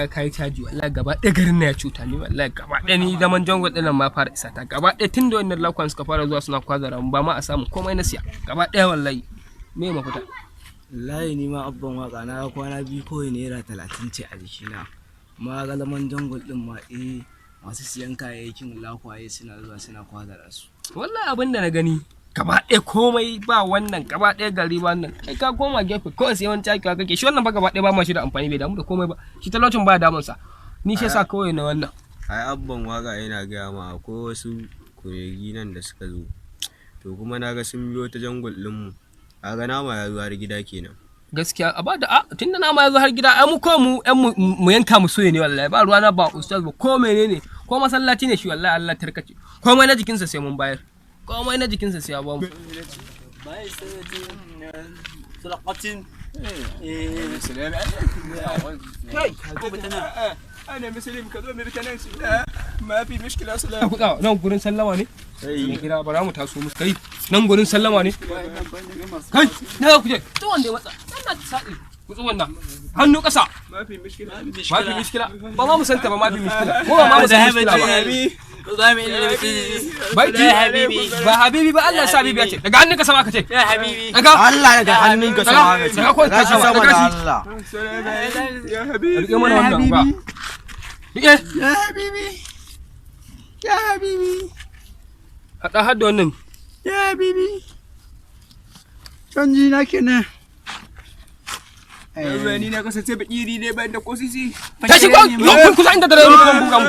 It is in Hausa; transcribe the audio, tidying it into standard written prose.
Na kai caji, wallahi gaba ɗaya garin na ya cuta ni. Wallahi gaba ɗaya ni zaman jungle ɗin nan ma fara isa ta gaba ɗaya, tun da wannan lakwan suka fara zuwa suna kwazara mu, ba ma a samu komai na siya gaba ɗaya. Wallahi me mafita? Wallahi ni ma, abban waka, na ga kwana 2 kawai ₦30 ce a jikina. Amma ga zaman jungle din ma, masu siyan kayayyakin lakwaye suna zuwa suna kwazara su. Wallahi abin da na gani gaba ɗaya komai ba wannan, gaba ɗaya gari ba wannan. Kai ka koma gefe kawai sai wani cakewa kake. Shi wannan ba gaba ɗaya ba ma shi da amfani, bai damu da komai ba shi, talaucin ba damun sa. Ni shi yasa kawai na wannan. Ai abban waka, yana gaya ma akwai wasu kuregi nan da suka zo, to kuma na ga sun biyo ta jungle ɗinmu. Kaga nama ya zo har gida kenan. Gaskiya a ba da a tunda nama ya zo har gida, ai mu ko mu yan mu yanka mu soye ne. Wallahi ba ruwana, ba ustaz ba, ko menene, ko masallaci ne shi. Wallahi Allah tarkace komai na jikinsa sai mun bayar, komai na jikinsa sai ya ba mu. سرقة. السلام عليكم، انا مسلم كذا امريكان، لا ما في مشكله اصلا. Ku tsaya nan, gurin sallama ne mai gida, bara mu taso musu. Kai, nan gurin sallama ne? Kai, na ku je to wanda ya matsa nan na sa'i ku tsu wannan hannu kasa. ما في مشكله. ما في مشكلة, ba ma mu santa ba. ما في مشكلة, ko ba ma mu san مشكلة ba. Baiti ba حبيبي ba. Allah ya sa حبيبي ya ce daga hannun ka sama ka ce يا حبيبي. Daga Allah, daga hannunka sama ka ce. Daga kawai ka Daga sama sama daga da shi. Allah. يا حبيبي. Rike mana wannan ba, rike. يا حبيبي، يا حبيبي. Hada hadda wannan. يا حبيبي، canji na kenan. Ni na kasance bakiri ne, ban da ko sisi. Tashi ko kun kusa inda dare ne kuma buga mu.